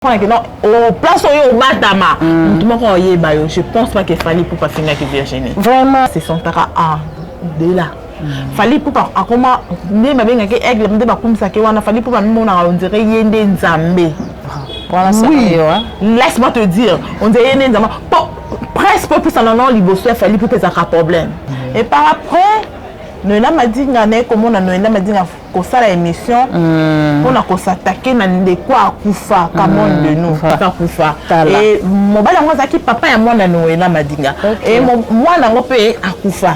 Comprendre que non, au place oyo obatama, mutu moko oyeba yo, je pense pas que Fally Ipupa afingaki Virginie. Vraiment. Se sentaka en de là. Fally Ipupa akoma nde babengaki aigle, nde bakumisaki wana Fally Ipupa mimonaka on dirait ye nde Nzambe. Voilà, c'est Oui. yo, hein. Laisse-moi te dire, on dirait ye nde Nzambe. Po presque po pusana non liboso ya Fally Ipupa ezalaka problème. Et par après Noëlla Madinga naye komona Noëlla Madinga kosala émission mpona kosatake na ndeko akufa kamon de nous akufa et mobali yango azalaki papa ya mwana Noëlla Madinga et mwana yango mpe akufa.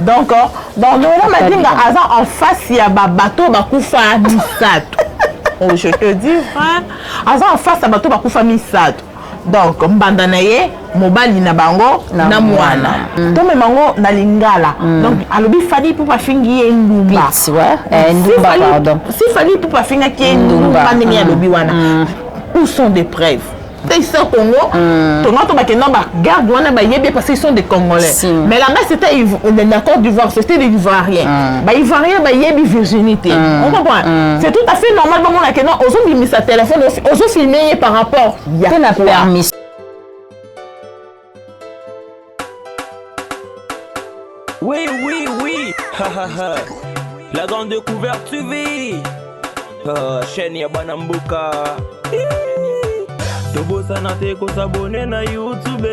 Donc Noëlla Madinga aza en face ya babato bakufa misato. Oh, je te dis vrai, aza en face ya bato bakufa misato. Donc mbanda na ye, mobali na bango na mwana, tomema yango na lingala. Donc alobi Fally Ipupa afingi ye ndumba. Si Fally Ipupa afingaki ye ndumba ndenge alobi wana, où sont des preuves? Te Congo, tonga to bakenda bagarde wana bayebi parce qu'ils sont des Congolais. Mais là-bas, c'était la Côte d'Ivoire, c'était des Ivoiriens. Baivoirien bayebi virginité, on comprend, c'est tout à fait normal. Bamona ke non, ozobimisa téléphone, ozofilme ye par rapport ya na permission. Oui. La grande découverte TV. Chaîne ya bana mboka. Tobosana te kosabonner na YouTube.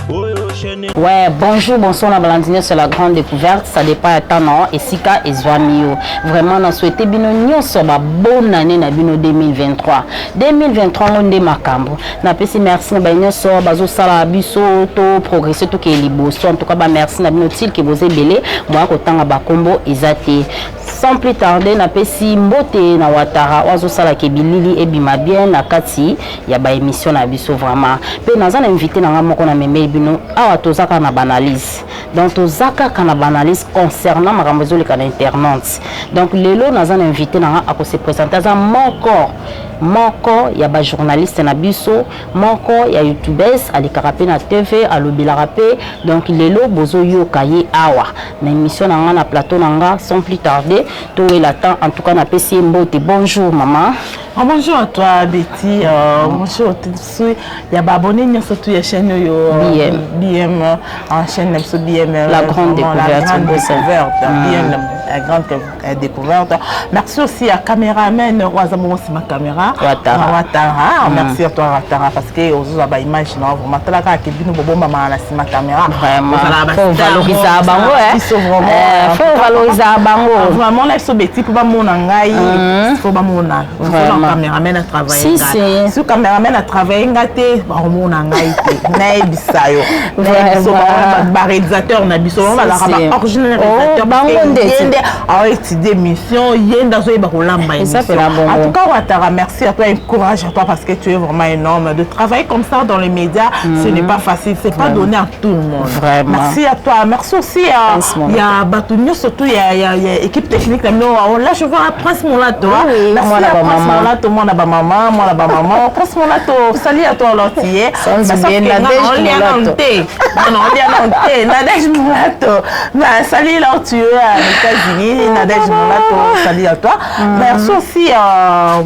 Oyo chaîne. Ouais, bonjour, bonsoir, na balandi sur La Grande Découverte, ça dépend ya temps na esika ezwami yo. Vraiment na souhaité bino nyonso ba bonne année na bino 2023. 2023 ngo nde makambo. Napesi merci na ba nyonso bazosala biso to progresser to ke liboso. En tout cas ba merci na bino til ke boza ebele, moya kotanga bakombo eza te. Sans plus tarder, napesi mbote na Watara oyo azosalaka bilili ebima bien na kati ya baémission na biso vraiment. Mpe naza na invité na nga moko na memeli bino awa. Toza kaka na baanalyse, donc toza kaka na baanalyse concernant makambo ezoleka na internet. Donc lelo naza na invité na nga, akose présenter. Aza moko ya bajournaliste na biso, moko ya youtubes, alekaka mpe na TV, alobelaka mpe. Donc lelo bozoyoka ye awa na émission na nga, na plateau na nga. Sans plus tarder, towela temps. En tout cas napesi ye mbote. Bonjour mama. Oh, bonjour à toi Betty, bonjour tous ya baabonné nyonso tu ya chaîne oyo. BM. BM en chaîne na biso BM. La Grande Vraiment, la Découverte, Grande Bossa. Découverte, BM La Grande Découverte. Merci aussi à caméraman Rosa bongo nsima caméra. Watara. Watara, merci à toi Watara, parce que ozozwa baimage na vraiment tala kaka ke bino bobombamaka na nsima caméra. Vraiment. Ozala ba Faut star, valoriser bon, bango, eh. biso vraiment. Faut valoriser bango. Vraiment na biso Betty, mpo bamona ngai faut bamona Vraiment. caméraman a travaille Si, si. Si caméraman a travaille nga te, bakomona ngai te. Nayebisa yo, nayebisa baréalisateur na biso bango bazalaka Si, si. baoriginal Oh, réalisateur. Bango nde Ye nde aoétudie émission, ye nde azoyeba kolamba Eza émission. mpe na bongo. En tout cas Ouattara, merci à toi et courage à toi, parce que tu es vraiment un homme de travailler comme ça dans les médias. Ce n'est pas facile, c'est pas donné à tout le monde. Vraiment. Merci à toi, merci aussi à Prince Molato. il y a bato nyonso, surtout il y a équipe technique na bino. Là je vois Prince Molato. Oui, Merci mwana à ba Prince maman. Molato, mwana ba mama, mwana ba maman. Prince Molato, salut à toi alors tu es. Sans oublier Nadège Molato. Non, non, on te Nadège Molato. Bah, salut là où tu es aux États-Unis, Nadège Molato, salut à toi. Merci aussi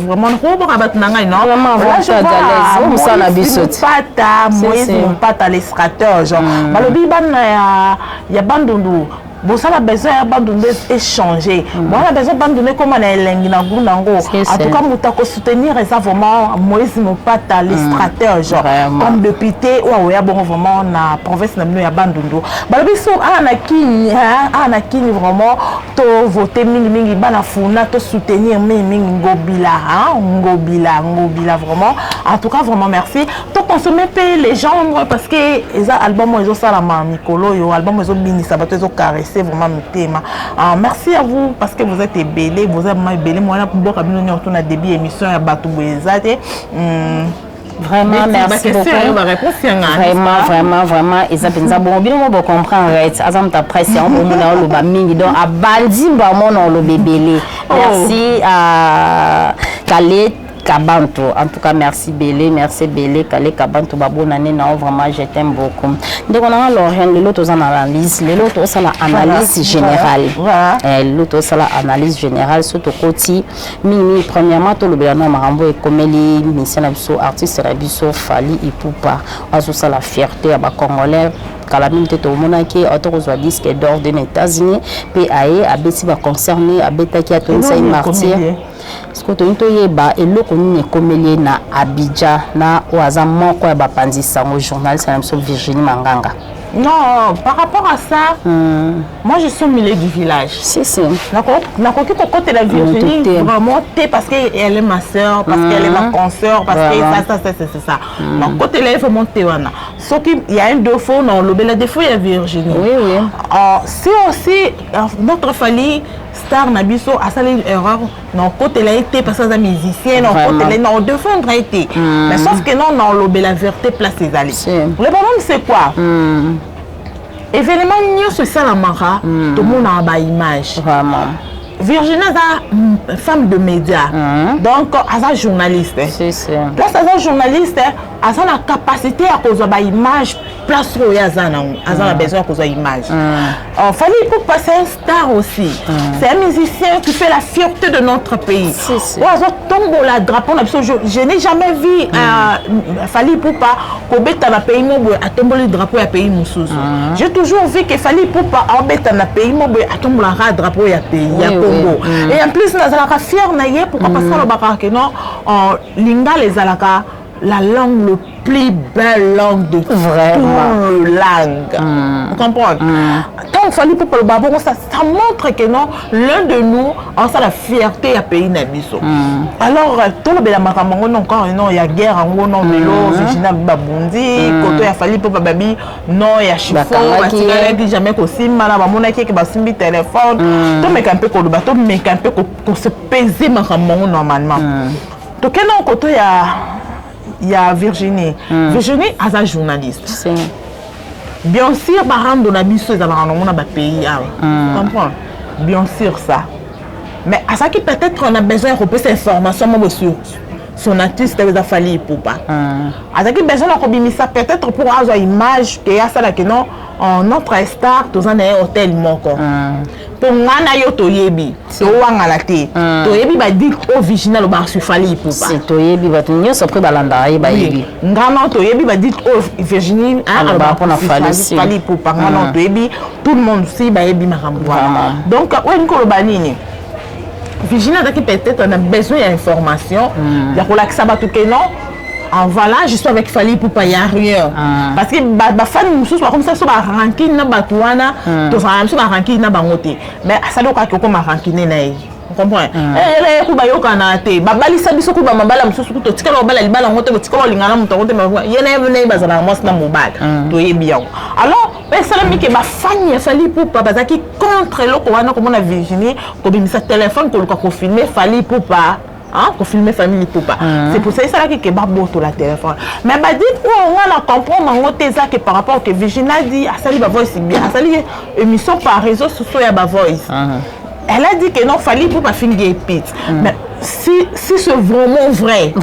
vraiment Robert bato na ngai non. Vraiment, Là je vraiment, vois à l'aise. Mosala Moïse biso. Mopata, Moïse Si. Mopata, les stratèges. Balobi bana ya Bandundu bosala besoin ya Bandundu échanger, bwana besoin Bandundu ekóma na elengi na goût nango. Si, En si. tout cas moto akosoutenir eza vraiment Moïse Mopata, les stratèges. Vraiment. Comme député oyo aoya bongo vraiment na province na bino ya Bandundu. Balobi so awa na Kini, awa na Kini vraiment tovote mingimingi bana Funa, tosoutenir mingimingi Ngobila, hein, Ngobila, Ngobila vraiment. En tout cas vraiment merci. Toconsommer mpe les gens parce que eza album oyo ezosalama mikolo oyo, album ezobinisa bato, ezocaresse vraiment mitema. Ah, merci à vous parce que vous êtes ebele, vous êtes vraiment ebele. Mwana mboka bino nyonso na début émission ya bato boye eza te. Vraiment, merci beaucoup. Vraiment. Vraiment, vraiment, vraiment, eza mpenza bongo. Bino mo bocomprendre ete aza moto apresse yango, bomona oloba mingi, donc abandi bamona oloba ebele. Merci à Kale. Kabantu. En tout cas, merci Belé, merci Belé, Kale Kabantu, babonane na vraiment, je t'aime beaucoup. Ndeko na Lorraine, lelo toza na analyse, lelo tosala analyse générale. Lelo tosala analyse générale surtout koti mingi. Premièrement, tolobela na makambo ekomeli musicien na biso, artiste na biso Fally Ipupa, azosala fierté ya ba Congolais. Kala mingi te tomonaki ata kozwa disque d'or de na États-Unis, mpe aye abeti baconcert, abetaki, atonisai Martyr. Sikoyo toyini toyeba eloko nini ekomeli ye na Abidjan na oyo aza moko ya bapanzi sango, journaliste na biso Virginie Manganga. Non, par rapport à ça, moi je suis au milieu du village. Si, si. Nakoki kokotela Virginie vraiment te parce qu'elle est ma soeur, parce qu'elle est ma consoeur, parce que ça, ça, ça, ça, c'est ça. Nakotela ye vraiment te wana. Soki il y a un défaut, non, lobela défaut ya Virginie. Si aussi notre Fally star na biso asali une erreur, nakotela ye te parce que aza musicien, nakotela ye, na défendre ye te. Mais sauf que non, na lobela vérité place ezali. Le problème, c'est quoi? Événement nyonso esalamaka, tomonaka baimage. Virginie aza femme de média, donc aza journaliste. Si, si. Place aza journaliste, aza na capacité ya kozwa baimage. Place oyo aza nango, aza na besoin ya kozwa image. Fally Ipupa, c'est un star aussi, c'est un musicien qui fait la fierté de notre pays. Si, si. Oyo azotombola drapeau na biso. Je n'ai jamais vu Fally Ipupa kobeta na pays mo boye, atomboli drapeau ya pays mosusu. J'ai toujours vu que Fally Ipupa aobeta na pays mo boye, atombolaka drapeau ya pays ya Congo. Et en plus, nazalaka fier na ye. Pourquoi? Parce que alobaka ke non, lingala ezalaka la langue le plus belle langue de toute langue. Vous comprenez? Tant Fally Ipupa aloba bongo, ça montre que non, l'un de nous aza la fierté ya pays na biso. Alors tolobela makambo yango non, encore non ya guerre yango non. Lelo Virginie babundi koto ya Fally Ipupa, babi non ya chiffon. Bakangaki ye. Batikalaki jamais kosimba na bamonaki eke basimbi telefone. Tomeka mpe koloba, tomeka mpe kose peser makambo yango normalement. Tokende koto ya Virginie. Virginie aza journaliste. Bien sûr, barando na biso ezalaka nango na bapays awa, comprendre bien sûr ça, mais azalaki peut-être na besoin ya kopesa information moko sur son artiste oyo eza Fally Ipupa. Azalaki besoin na kobimisa peut-être pour azwa image ke asalaki non, notre star toza na ye hotel moko. Mpo nga na yo toyebi, towangala te, toyebi badit oyo Virginie alobaka sur Fally Ipupa. Si, toyebi, bato nyonso apres balandaka ye bayebi. Nga na toyebi badit oyo Virginie alobaka mpona Fally, si. Fally Ipupa. Nga na toyebi, tout le monde si bayebi makambo wana. Donc oyo elingi koloba nini? Virginie azalaki peut-être na besoin ya information ya kolakisa bato ke non, en voilà, je suis avec Fally Ipupa, y a rien. Parce que bafani mosusu bakomisa biso barancune na bato wana, tozala na biso barancune na bango te, mais asali okaki okoma rancune na ye, comprend ku bayokana te, babalisa biso ku bamabala mosusu ku totikala kobala libala yango te, botikala kolingana moto yango te, ye na ye na ye bazalaka mwasi na mobali, toyebi yango. Alors esalami ke bafani ya Fally Ipupa bazalaki contre eloko wana, komona Virginie kobimisa telefone, koluka kofilmer Fally Ipupa, hein, kofilmer famille Ipupa. C'est pour ça esalaki ke babotola téléphone. Mais badit oyo nga na comprendre yango te, eza ke par rapport ke Virginie a dit, asali bavoice bien, asali émission par réseau sociaux ya bavoice, elle a dit que non, Fally Ipupa afingi ye pute. Mais si c'est vraiment vrai,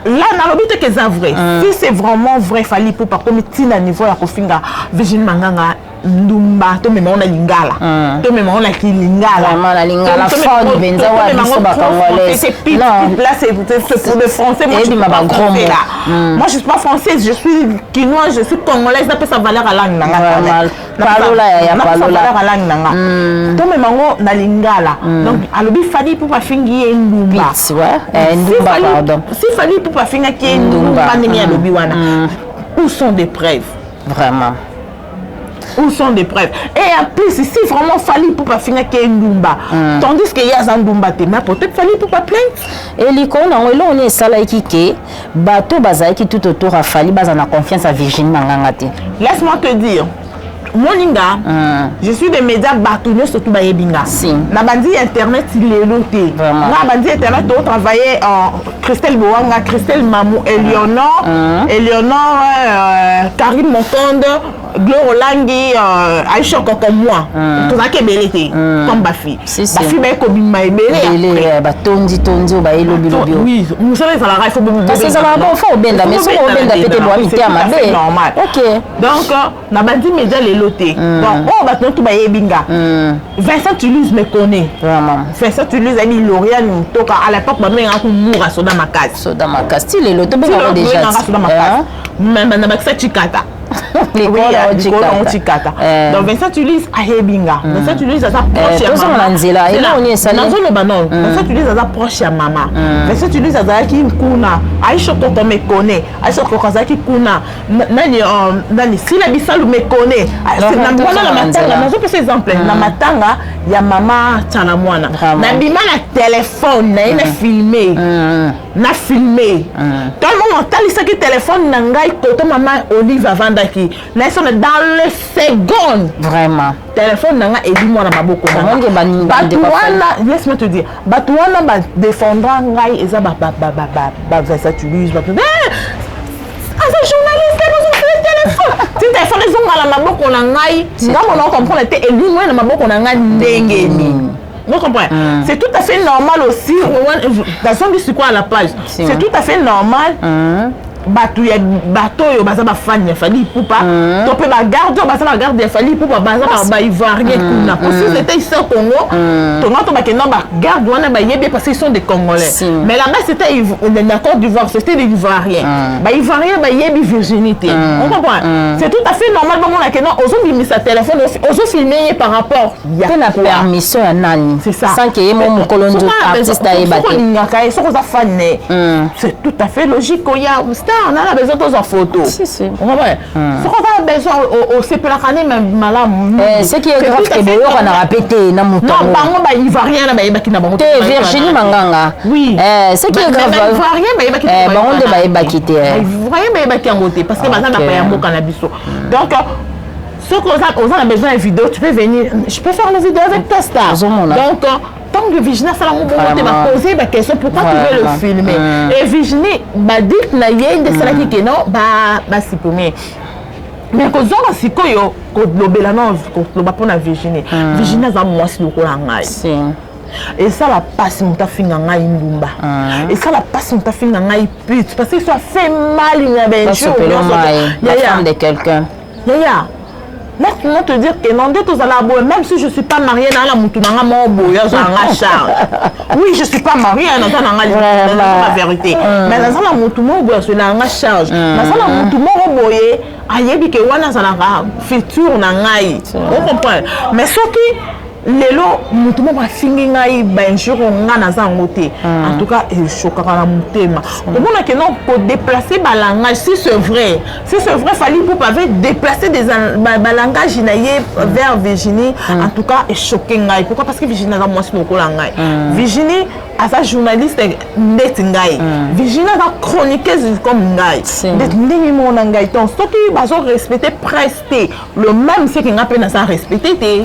là nalobi te ke eza vrai, si c'est vraiment vrai, Fally Ipupa komi ntina niveau ya kofinga Virginie Manganga ndumba, tomema ngo na lingala, tomema ngo na kilingala. Vraiment, na lingala fort mpenza wa biso bacongolais. Non, là c'est pour le français. Moi, je suis pas français là. Moi, je suis pas française, je suis kinoise, je suis congolaise. Napesa valeur à langue nanga. Palola ya napesa palola. Valeur à langue nanga. Tomema ngo na lingala. Donc alobi Fally Ipupa afingi ye ndumba. Pite, ouais. Eh, ndumba, pardon. Si Fally Ipupa afingaki ye ndumba ndenge alobi wana, où sont des preuves? Où sont des preuves? Et en plus, si vraiment Fally Ipupa afingaki ye ndumba, tandis que ye aza ndumba te, mais peut-être Fally Ipupa plainte. Elikolo nango, eloko nini esalaki ke bato bazalaki tout autour ya Fally baza na confiance ya Virginie Manganga te? Laisse-moi te dire. Moninga, je suis des médias, bato nyonso tu bayebi nga. Si. Na bandi internet lelo te. Vraiment. Nga bandi internet, totravaille en Christelle Bowanga, Christelle Mamou, Eleonore, Eleonore, Karine Mokonde, Glore Olangi, Aisha Koko, moi. Tozalaki ebele te comme bafille. Si, si. Bafille baye kobima ebele. Ebele batondi tondi oyo bayelobilobi oyo. Oui, mosala ezalaka, il faut Kasi ezalaka bon, faut obenda, mais soki obenda pe te, boa mitema mabe. Normal. Donc na bandi média lelo te. Donc oyo bato nyonso bayebi nga. Vincent Toulouse me connaît. Vincent Toulouse ayebi Lauriane Mutoka. À l'époque babengaka kumura soda makasi. Soda makasi, ti lelo tobengaka déjà. Babengaka soda makasi, mais na bakisa Chikata. Likolo yango Chikata. Donc Vincent Toulouse ayebi nga. Vincent Toulouse aza proche ya Tozonga mama. na nzela. Eloko nini esali? Nazoloba non, Vincent Toulouse aza proche ya mama. Vincent Toulouse azalaki kuna. Aisha Koko me connaît. Aisha Koko azalaki kuna. Nani, Sila Bisalu me connaît. Laurent, Wana na tozonga na matanga, nzela. nazopesa exemple na matanga ya mama Tshala Mwana. Nabima na telefone na ye, na filme, na filme tellement natalisaki telefone na ngai koto mama Olive avandaki na ye. Dans le seconde, telefone na nga ebi mwana maboko na nga. Omonke Bato bandeko. wana, laisse-moi te dire, bato wana badéfendra ngai, eza ba Vincent Toulouse. Bato aza journaliste, bazosala telefone ti telefone ezongala maboko na ngai. Nga mona ocomprendre te, elimwe na maboko na ngai ndenge nini? Vous comprenez? C'est tout à fait normal aussi. Nazongi sikoyo à la page. C'est tout à fait normal. Bato ya bato oyo baza bafani ya Fally Ipupa to mpe bagarde oyo baza bagarde ya Fally Ipupa, baza baivoirien kuna. Po si c'était ici au Congo, tonga to bakenda, bagarde wana bayebi parce qu'ils sont des Congolais. Mais là-bas, c'était na Côte d'Ivoire, c'était des Ivoiriens. Baivoirien bayebi Virginie te. On comprend? C'est tout à fait normal bamona ke non, ozobimisa téléphone, ozofilme ye par rapport ya Mpe na quoi? Permission ya nani? C'est ça. Sans ke ye mo mokolo nzo artiste ayeba Soki te. olingaka ye, soki oza fan ne, c'est tout à fait logique oya star nana besoin tozwa photo. Si, si. Comprends? Soki oza besoin, osepelaka ne malamu. Ce qui est grave ke boyokanaka mpe te na moto Non, yango. Bango baivoirien na bayebaki na bango. Te, Virginie Manganga. Oui. Ce qui est grave, baivoirien bayebaki. Bango nde bayebaki te, eh. Baivoirien bayebaki yango te parce que baza na baya mboka na biso. Donc soki oza na besoin ya vidéo, tu peux venir, je peux faire la vidéo avec ta star. Ozomona. Donc tant que Virginie asalango bongo te, bapose baquestion: pourquoi tu veux le filmer? Et Virginie badite na ye nde esalaki ke non, basupprime. Mais kozonga sikoyo kolobela na koloba mpona Virginie, Virginie aza mwasi lokola ngai. Si. Esala mpasi moto afinga ngai ndumba, esala mpasi moto afinga ngai pute, parce que ça fait mal na benjour. Basopelo mai la femme de quelqu'un. Yaya, laisse-moi te dire que non, nde tozala boye, même si je suis pas mariée, naa na mutu na nga moko boye azwa nga charge. Oui, je suis pas mariée, naza na nga la vérité, mais naza na mutu moko boye azwela nga charge. Naza na mutu moko boye ayebi ke wana azalaka futur na ngai. Ocomprendre? Mais soki lelo motu moko afingi ngai bainjure, nga naza yango te. En tout cas, eshokaka na motema komona ke non, kodéplacer balangage. Si c'est vrai, si c'est vrai, Fally Ipupa avait déplacé des balangage na ye vers Virginie, en tout cas echoke ngai. Pourquoi? Parce que Virginie aza mwasi lokola ngai. Virginie aza journaliste ndeti ngai. Virginie aza chroniqueuse comme ngai, ndeti ndenge moko na ngai. Donc soki bazorespecte presse te, le même seke nga mpe naza respecte te,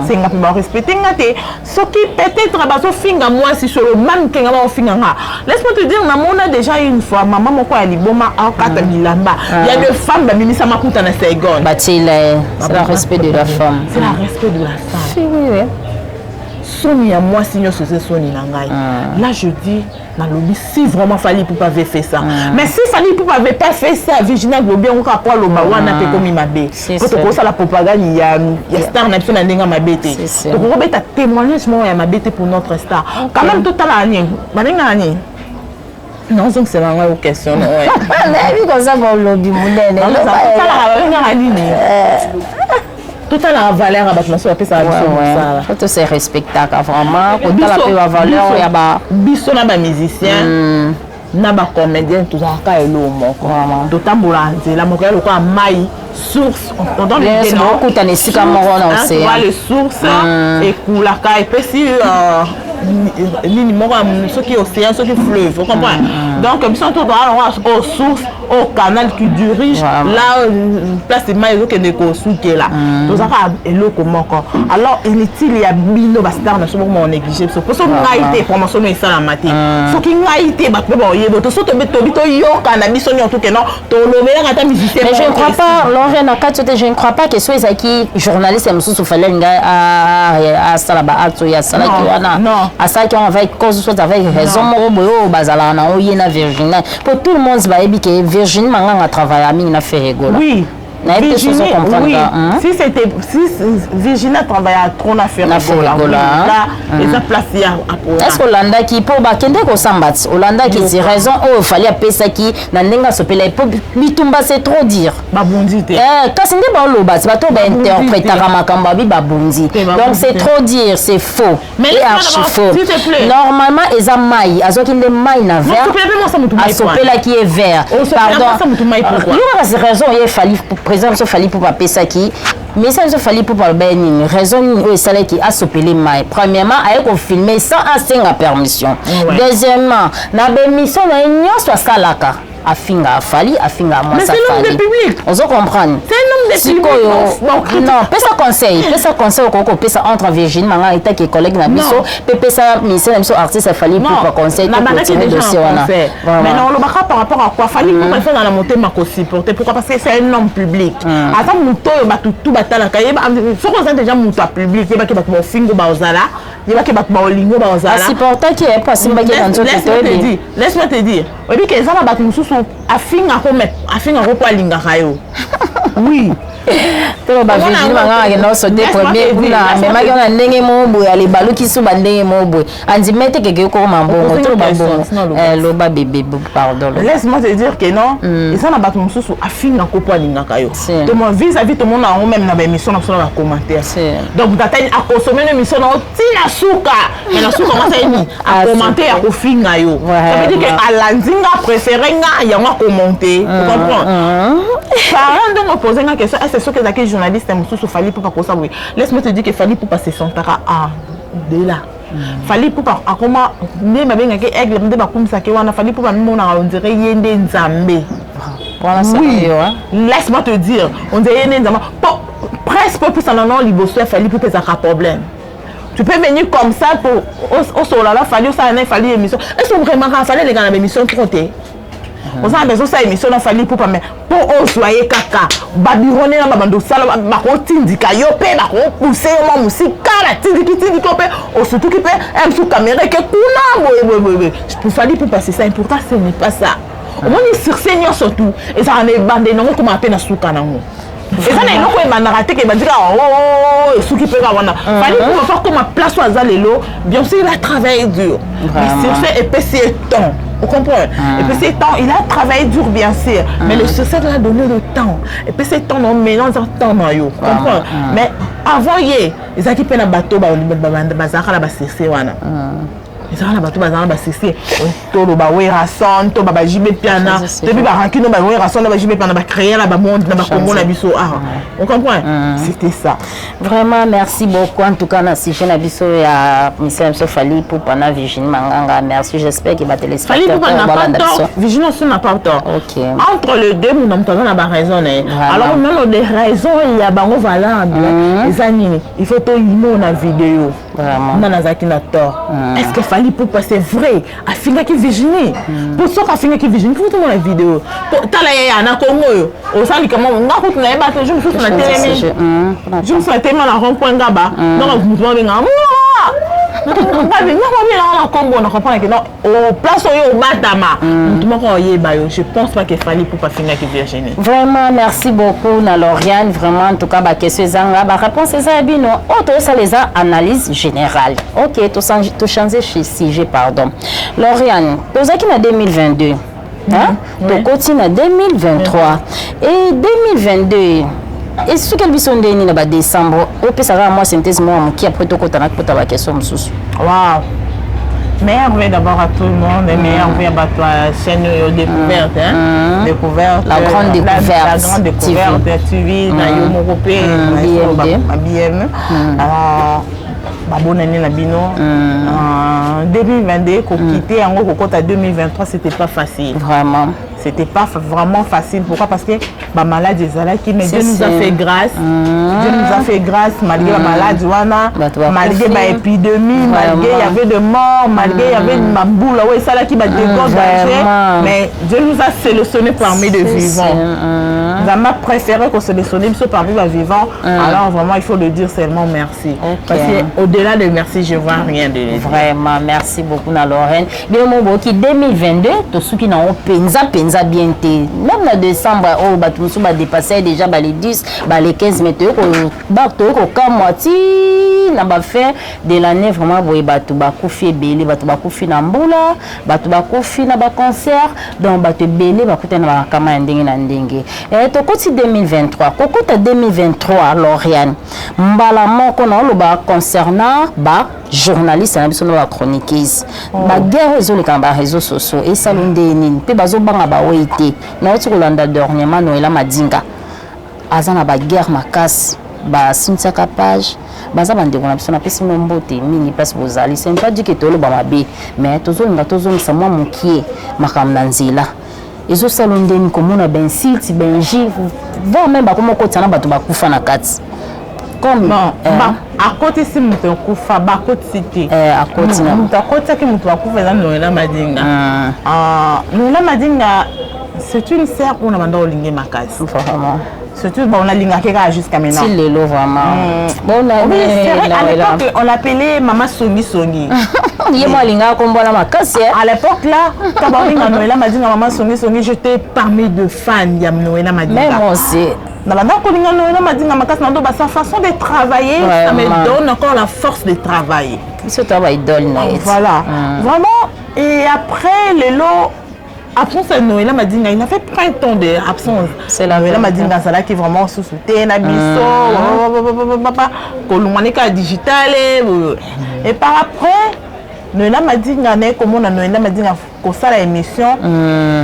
se nga mpe barespecte nga te. Soki peut-être bazofinga mwasi solo, même ke nga baofinga nga. Laisse-moi te dire, namona déjà une fois mama moko ya liboma akata bilamba ya de femme, babimisa makuta na seconde. Batiela, c'est le respect de la femme. C'est le respect de la femme. Oui. Soni ya mwasi nyonso eza soni na ngai. Là je dis, nalobi, si vraiment Fally Ipupa avait fait ça, mais si Fally Ipupa avait pas fait ça, Virginie alobi yango kaka po aloba wana mpe komi mabe, po tokosala propagande ya star na biso na ndenge ya mabe te. Tokokobeta témoignage moko ya mabe te pour notre star quand même. Totala nini babengaka nini, nazongisela ngai o question. Nayebi koza bolobi monene. Totalaka babengaka nini, totalaka valeur ya bato mosusu bapesaka biso mosala. Faut tose respectaka vraiment, kotala mpe bavaleur ya ba Biso na bamusicien na bacomédien tozalaka eloko moko, totambola nzela moko ya lokola mai, source. Okutana esika moko na océan. Le source ekulaka, epesi Nini moko soki océan, soki fleuve, ocomprendre? Donc biso to toza nango au source, au canal qui dirige là, place mai ezokende kosukela. Toza kaka eloko moko. Alors inutile ya bino bastar na biso moko manéglige biso, po soki ngai te, promotion no esalama te. Soki ngai te, bato mpe baoyeba to so tobi toyoka na biso nyonso ke non, tolobelaka ata musicien. Mais je ne crois pas, Lorraine, na kati te, je ne crois pas que so ezalaki journaliste ya mosusu, Fally alinga asala baacte oyo asalaki wana. Asalaki wana avec cause, soit avec raison moko boye oyo bazalaka na oye na Virginie, po tout le monde bayebi ke Virginie Manganga travaille mingi na Ferre Gola. Oui. Nayebi te sozo comprendre. Oui. Si c'était si Virginie travaillait trop na Ferre Gola, là eza place ya apola. Est ce que olandaki mpo bakende kosamba ti olandaki ti raison oyo Fally apesaki na ndenge asopela po bitumba? C'est trop dire. Babundi te. Kasi nde baoloba ti bato bainterprétaka makambo abi babundi, donc c'est trop dire, c'est faux Mais et archi faux. Normalement eza mai, azwaki nde mai na verre, asopelaki ye verre. Pardon, yo kasi raison oyo Fally, président biso Fally mpo apesaki, mais biso Fally mpo aloba ye nini? Raison nini oyo esalaki asopele mai? Premièrement, aye kofilme sans asenga permission. Deuxièmement, na baémission na ye nyonso asalaka, afinga Fally, afinga mwasi Afali. Ozo comprendre? Sikoyo non, pesa conseil, pesa conseil okoki kopesa entre Virginie Manga etaki collègue na biso, mpe pesa ministère na biso artiste Fally pour conseil to clôturer dossier wana. Mais non, olobaka par rapport à quoi? Fally pour il na motema kosupporter. Pourquoi? Parce que c'est un homme public, aza moto oyo bato tu batalaka. Yeba soki oza déjà moto ya public, yebaki bato baofingo baozala, yebaki bato baolingo baozala. Asupportaki ye mpo asimbaki na nzoto. Toyebi, laisse-moi te dire, oyebi ke eza na bato mosusu afingako, mais afingako mpo alingaka yo, oui. Toloba Virginie Manganga akenda osote premier kuna, amemaki wana ndenge moko boye, alebaluki so bandenge moko boye, andima ete keke okokoma mbongo. Toloba mbongo, loba bébé, pardon. Laisse-moi te dire que non, eza na bato mosusu afingako mpo alingaka yo. Tomo vis-à-vis, tomona yango même na baémission na biso, na bacommentaire. Donc moto atali, akosome na émission na yo ntina suka, mais na suka ngo asali acommente ya kofinga yo. Ça veut dire que alandi nga, préféré nga, yango acommente. Comprendre parent? Ndenge opose nga question, est ce soki ezalaki journaliste mosusu, Fally Ipupa kosa boye? Laisse-moi te dire que Fally Ipupa se sentaka a de là. Fally Ipupa akoma nde babengaki aigle, nde bakumisaki wana. Fally Ipupa mimonaka, on dirait ye nde Nzambe. Oui, laisse-moi te dire, on dirait ye nde Nzambe. Po presque po pusana nao liboso ya Fally Ipupa ezalaka problème. Tu peux venir comme ça pour osola la Fally, osala na Fally émission. Est ce que vraiment Fally eleka na baémission trop te? Oza na besoin osala émission na Fally Ipupa, mais mpo ozwa ye kaka, babiro nde na babando osala, bakotindika yo mpe bakopuse yo mwa mosika na tindiki tindiki yo mpe osutuki mpe mosu caméra eke kuna boye boye boye boye. Pour Fally Ipupa, c'est ça. Important, ce n'est pas ça. Omoni, succès nyonso tu ezalaka na ebandeli nango, komaka mpe na suka nango. Eza na eloko ebandaka te ke ebandi kaka esuki mpe kaka wana. Fally Ipupa fa koma place oyo aza lelo, bien sûr il a travaillé dur, mais succès epesi ye temps. Vous comprenez? Et puis c'est temps, il a travaillé dur bien sûr, mais le succès lui a donné le temps. Et puis c'est temps, non, mais non, temps na yo. Comprends? Mais avant ye, ezalaki mpe na bato bazalaka na basuccès wana. Ezalaka na bato bazalaka na basuccès, toloba Werrason to baJB Mpiana, toyebi barankino baWerrason na baJB Mpiana, bacréer na bamonde na bakongo na biso awa. On comprend? C'était ça. Vraiment, merci beaucoup. En tout cas, na sujet na biso ya mission na biso Fally Ipupa na Virginie Manganga, merci. J'espère que batéléspectateurs Fally Ipupa n'a pas tort, Virginie aussi n'a pas tort. Entre les deux, moto moto aza na baraison na ye. Alors nano des raisons ya bango valable eza nini? Il faut toyimona vidéo nga nazalaki na tort. Est ce que Fally Ipupa, c'est vrai, afingaki Virginie? Po soki afingaki Virginie, faut tomona vidéo. Tala ye ya na Kongo oyo osalika mwa nga kutu nayeba te. Jour mosusu natelemi, jour mosusu natelemi na rond point Ngaba, donc motu moko abenga nga na kombo na comprendre ke non, au place oyo obatama, motu moko oyeba yo. Je pense pas que Fally Ipupa afingaki Virginie. Vraiment, merci beaucoup na Lauriane. Vraiment, en tout cas, baquestion ezanga baréponse eza ya bino. Oyo tozosala eza analyse générale. Ok, tochange sujet, pardon. Lauriane, tozalaki na 2022, hein? Tokoti na 2023 et 2022 esukeli biso ndeni na badécembre. Opesaka mwa synthèse moko ya moke, après tokota na kota baquestion mosusu. Wow. Meilleur vœu d'abord à tout le monde et meilleur vœu à bato ya chaîne oyo découverte, hein? Découverte. La grande découverte. La grande découverte TV na yo moko mpe BMD. Na BM. Babonani na bino. 2022 kokite yango, kokota 2023, c'était pas facile. Vraiment. C'était pas vraiment facile. Pourquoi? Parce que bamaladi ezalaki, mais Dieu nous a fait grâce. Dieu nous a fait grâce malgré bamaladi wana, malgré baépidémie, malgré il y avait de morts, malgré il y avait mabula oyo esalaki badégâts, danger, mais Dieu nous a sélectionné parmi de vivants. Nzambe a préféré kosélectionner biso parmi bavivants. Alors vraiment, il faut le dire, seulement merci, parce que au-delà de merci, je vois rien de dire. Vraiment, merci beaucoup na Lorraine. Bino mo boki 2022 tosuki nango mpenza mpenza bien te. Même na décembre oyo, bato mosusu badépasse déjà bale 10, bale 15, mais toyei kokamwa ti na bafin de l'année. Vraiment boye, bato bakufi ebele, bato bakufi na mbula, bato bakufi na baconcert, donc bato ebele bakutani na bakama ya ndenge na ndenge. Tokoti 2023, kokota 2023, Lauriane, mbala moko na oloba concernant ba journaliste na biso na bachroniqueuse, baguerre oyo ezoleka na baréseau sociaux esala nde nini mpe bazobanga bawei te. Nauti kolanda dernièrement Noela Madinga, aza na baguerre makasi, basintiaka page. Baza bandeko na biso, napesi mo mbote mingi place bozali. Ce n'est pas dit que toloba mabe, mais tozolinga tozongisa mwa mokie makambo na nzela. Ezosala ndeni komona bainsulte, bainjure, voire même bakoma okotisa na bato bakufa na kati comme Bon, akotisi moto akufa, bakotisi te. Akoti na Moto akotisaki moto akufa eza Noela Madinga. Noela Madinga, c'est une sœur oyo na banda olingi makasi. Vraiment. Surtout, bon, on alingaki kaka jusqu'à maintenant. Ti lelo vraiment. Bon, Oui, c'est vrai, à l'époque, on l'appelait Mama Songi Songi. Ye mo alingaka kombo na makasi. À l'époque là, quand baolinga Noela Madinga Mama Songi Songi, j'étais parmi de fans ya Noela Madinga. Même moi aussi. Na banda kolinga Noela Madinga makasi, na sa façon de travailler, ça me donne encore la force de travailler. Biso toya baidole na ye. Voilà. Vraiment, et après lelo, absence ya Noela Madinga, il a fait printemps de absence. C'est la Noela vérité. Madinga azalaki vraiment susu te na biso, kolongwa kaka digital. Et par après, Noela Madinga, naye komona Noela Madinga kosala émission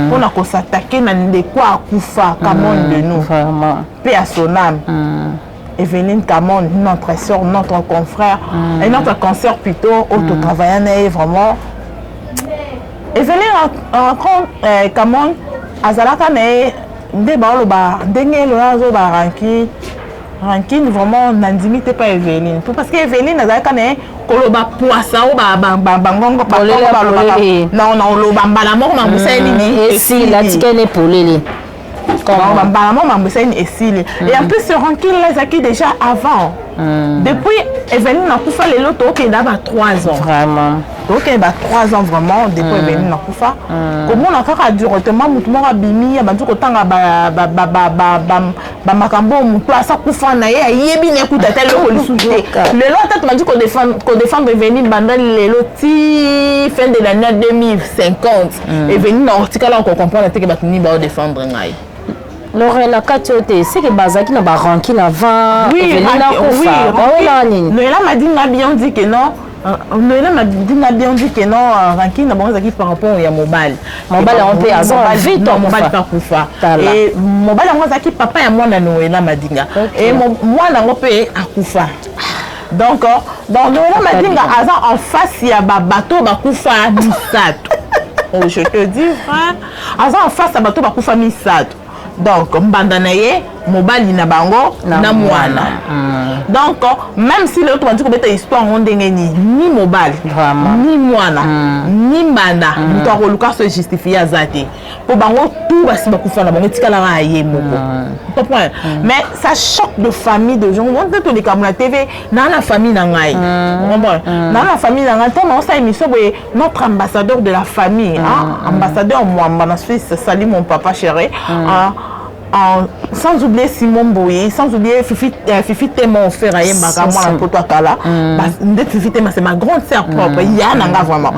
mpona kosatake na ndeko akufa, Camon de nous, Vraiment. Paix à son âme. Evelyne Camon, notre soeur, notre confrère, et notre consœur plutôt, oyo totravailla na ye vraiment. Evelyne Camon azalaka na ye nde baoloba ndenge elola azoba rancune, rancune vraiment nandimi te pa Eveline, parce que Eveline azalaka na ye koloba poisa oyo bangongo balobaka na oloba mbala moko mambo esali nini. Esili, atikali polele. Mbala moko mambo esali esili. Et en plus, rancune là ezalaki déjà avant, depuis Eveline akufa. Lelo tookenda ba 3 ans. Vraiment. Tokende ba 3 ans vraiment depuis Eveline nakufa. Komona kaka directement motu moko abimi, abandi kotanga bamakambo oyo motu asa kufa na ye ayebi na ekuta te. Eloko lisusu te. Lelo ata tobandi kodéfendre Eveline, banda lelo ti fin de l'année 2050, Eveline na otikala kocomprendre te ke bato nini baodéfendre ngai. Lorraine, na kati oyo te, seke bazalaki na barancune avant Eveline akufa, baola nini? Noela Madinga bien dit que non, Noela Madinga bien dit que non, rancune na bango ezalaki par rapport ya mobali. Mobali yango mpe aza vite. Mobali mpe akufa, e mobali yango azalaki papa ya mwana Noela Madinga, e mwana yango mpe akufa. Donc Noela Madinga aza en face ya babato bakufa misato. Oh, je te dis frère, aza en face ya bato bakufa misato, donc mbanda na ye, mobali na bango na mwana. Donc même si lelo tobandi kobeta histoire ngo ndenge nini, ni mobali, ni mwana, ni mbanda, moto akoluka se justifie aza te, mpo bango tout basi bakufa na bango, etikalaka ye moko, comprendre? Mais ça choque de famille de gens nte tolikambo na TV naa na famille na ngai, comprendre? Naa na famille na ngai, ntango naosala émission boye, notre ambassadeur de la famille, ambassadeur Mwamba na Suisse, sali mon papa chéri, sans oublier Simon Boye, sans oublier Fifi, Fifi Tema, mon frère, ayembaka mwana poto akala. Nde Fifi Tema, c'est ma grande sœur propre. Ya nanga vraiment.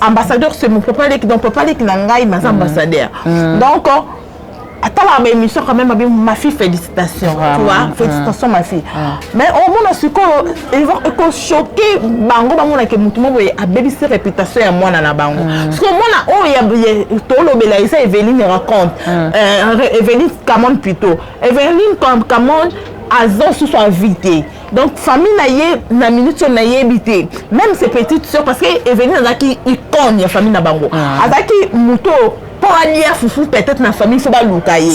Ambassadeur, c'est mon papa leki, donc papa leki na ngai, ma ambassadeur. Donc atalaka baémission quand même, abi ma fille, félicitations, tu vois, félicitations ma fille. Mais omona sikoyo ekochoquer bango, bamonake motu mo boye abebisi réputation ya mwana na bango. Sikoyo mwana oyo tolobela eza Eveline raconte, Eveline Camon plutôt. Eveline Camon aza susu en vie te. Donc famille na ye, na minute oyo nayebi te, même ses petites sœurs, parce que Eveline azalaki icône ya famille na bango. Azalaki moto oyo, mpo alia fufu peut-être na famille, faut baluka ye.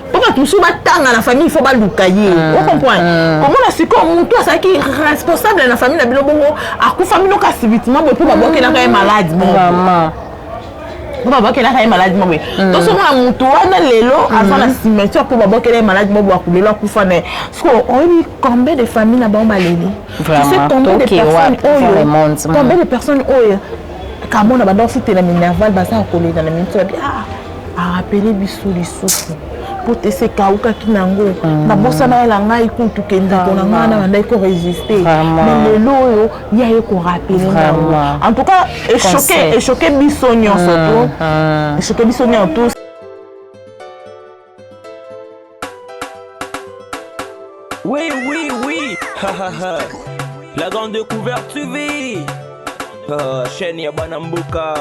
Mpo bato mosusu batanga na famille, faut baluka ye. Ocomprendre? Komona sikoyo motu azalaki responsable na famille na bino bongo, akufa bino ka subitement boye, mpo babwakelaka ye maladi moko. Vraiment. Mpo babwakelaka ye maladi moko boye. Tosomona motu wana lelo aza na cimetière mpo babwakela ye maladi moko boye, akulelo, akufa na ye. Sikoyo oyebi combien de famille na bango baleli? Tu sais Vraiment, combien de toke personnes wapi dans le oyo, monde? combien de personnes oyo kamona banda kofutela minerval baza kolela na minute babi: "Ah, arappeler biso lisusu mpo te se ekawukaki nango, nabosana yela ngai kutu ke ndeko na ngai na bandaki korésister." Vraiment. Mais lelo oyo ye aye korappeler nango. Vraiment. En tout cas, echoquer. Conseil. Echoquer biso nyonso to, echoquer biso nyonso to. Oui. Ha, ha, ha. La grande découverte TV. Ah, chaîne ya bana mboka.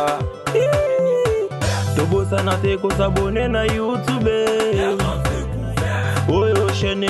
Tobosana te kos'abonner na YouTube. Oyo chaîne.